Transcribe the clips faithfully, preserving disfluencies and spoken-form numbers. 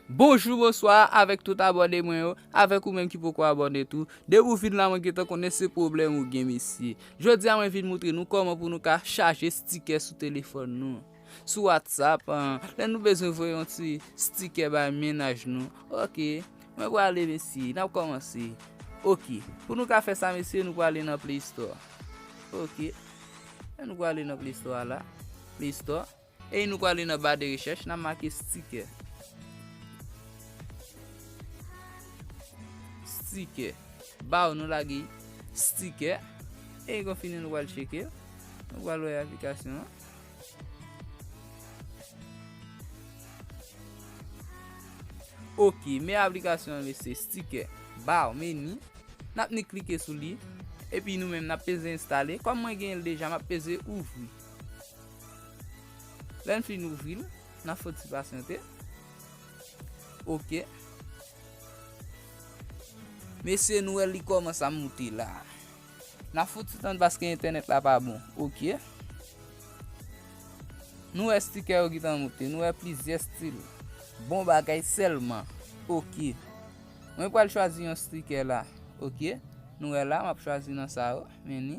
Bonjou, bonswa avèk tout abòne mwen yo, avèk ou menm ki poko abòne tou. Depi w vin la, mwen gentan konnen se pwoblèm ou gen, mesye. Jodi a, mwen vin moutre nou kòman pou nou ka chaje stikè sou telefòn nou. Sou WhatsApp, an, lè nou bezwen voye yon ti stikè bay mennaj nou. Oke, mwen prale, mesye, n ap kòmanse. Oke, pou nou ka fè sa, mesye, nou prale nan Play Store. Oke, lè nou prale nan Play Store a la. Play Store. E nou prale nan ba de rechèch, n ap make stikè. Stikè. Baw, nou lage stikè. E konfini nou pral tcheke. Nou pral wè aplikasyon an. Oke, men aplikasyon an, mesye, stikè. Baw, meni. N ap ni klike sou li. Epi nou menm, n ap peze enstale. Kòm mwen gen l deja, m ap peze ouvri. Lè n fin ouvri l, n ap fè ti pasyante. Oke. Mesye, nou wè li kòmanse ap moute la. N ap fouti tann paske entènèt la pa bon. Oke. Nou wè stikè yo gentan moute. Nou wè plizyè stil. Bon bagay sèlman. Oke. Mwen pral chwazi yon stikè la. Oke. Nou wè la, m ap chwazi nan sa yo. Men ni.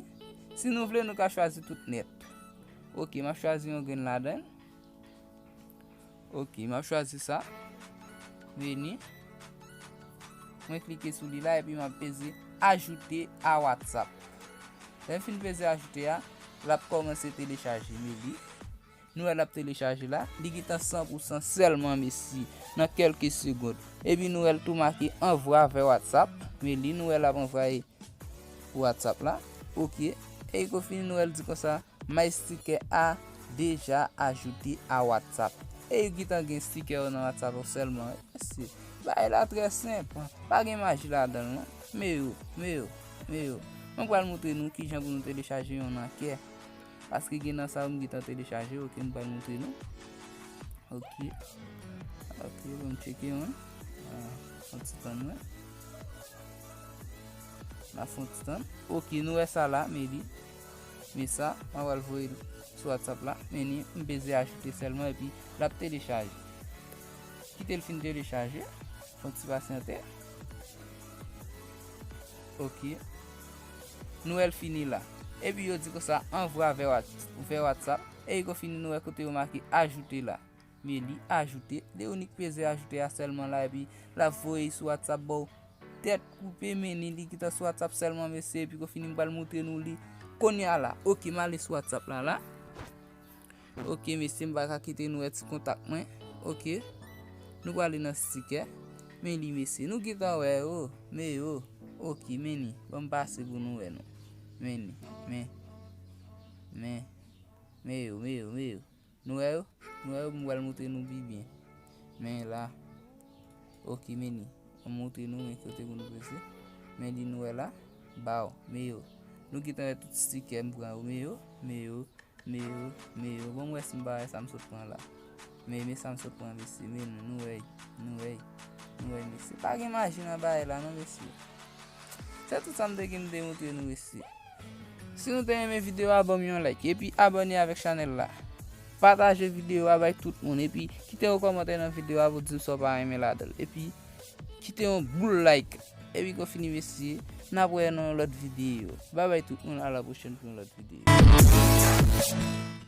Si nou vle, nou ka chwazi tout nèt. Oke, m ap chwazi yon grenn ladan l. Oke, m ap chwazi sa. Vini. Mwen klike sou li la epi m ap peze ajoute à WhatsApp. Lè m fin peze ajoute a, l ap kòmanse telechaje. Men li, nou wè l ap telechaje la. Li gentan san pou san sèlman, mesye, nan kèlke segonn. Epi nou wè l tou make anvwa vè WhatsApp. Men li, nou wè l ap anvwaye pou WhatsApp la. Oke. E konfini nou wè l di konsa, My sticker a déjà ajouté à WhatsApp. E yo gentan gen stikè yo nan WhatsApp yo sèlman. Mesye, bagay la trè senp. Pa gen maji ladan l non. Men yo, men yo, men yo. Mwen pral montre nou kijan pou nou telechaje yon nan kè. Paske gen nan sa yo m gentan telechaje, oke, m pral montre nou. Oke. Oke, bon, m tcheke yon. Ah, yon ti tann mwen. N ap fè yon ti tann. Oke, nou wè sa la, men li. Men sa, m ap al voye l sou WhatsApp la. Men li, m peze ajoute sèlman epi l ap telechaje. Kite l fin telechaje. Fè yon ti pasyante. Oke. Nou wè l fini la. Epi yo di konsa, anvwa vè Whats-, vè WhatsApp. E konfini nou wè kote yo make ajoute la. Men li ajoute. Lè ou nik peze ajoute a sèlman la epi l ap voye sou WhatsApp ba w tèt koupe, men li, li gentan sou WhatsApp sèlman, mesye, epi konfini m pral montre nou li kounye a la. Oke, m ale sou WhatsApp la la. Oke, mesye, m pa ka kite nou wè ti kontak mwen. Oke. Nou prale nan stikè. Men li, mesye. Nou gentan wè yo. Men yo. Oke, men li. Ban m pase pou nou wè nou. Men li. Men. Men. Men yo, men yo, men yo. Nou wè yo? Nou wè yo, m pral montre nou pi byen. Men la. Oke, men li. Ban m montre nou, men kote pou nou peze. Men li, nou wè la. Baw, men yo. Nou gentan wè tout stikè m pran yo. Men yo, men yo, men yo, men yo. Bon, m wè si m pa wè sa m sot pran la. Men, men sa m sot pran, mesye. Men nou, nou wè, nou wè, nou wè, mesye. Pa gen maji nan bagay la, non, mesye. Se tout sa m te gen m te montre nou, mesye. Si nou te renmen videyo a, ban m yon like. Epi abòne avèk chanèl la. Pataje videyo a bay tout moun. Epi kite yon kòmantè nan videyo a pou di m sa w pa renmen ladan l. Epi kite yon boul like. Epi konfini, mesye, n ap wè nan yon lòt videyo. Babay tout moun, a la pwochèn pou yon lòt videyo.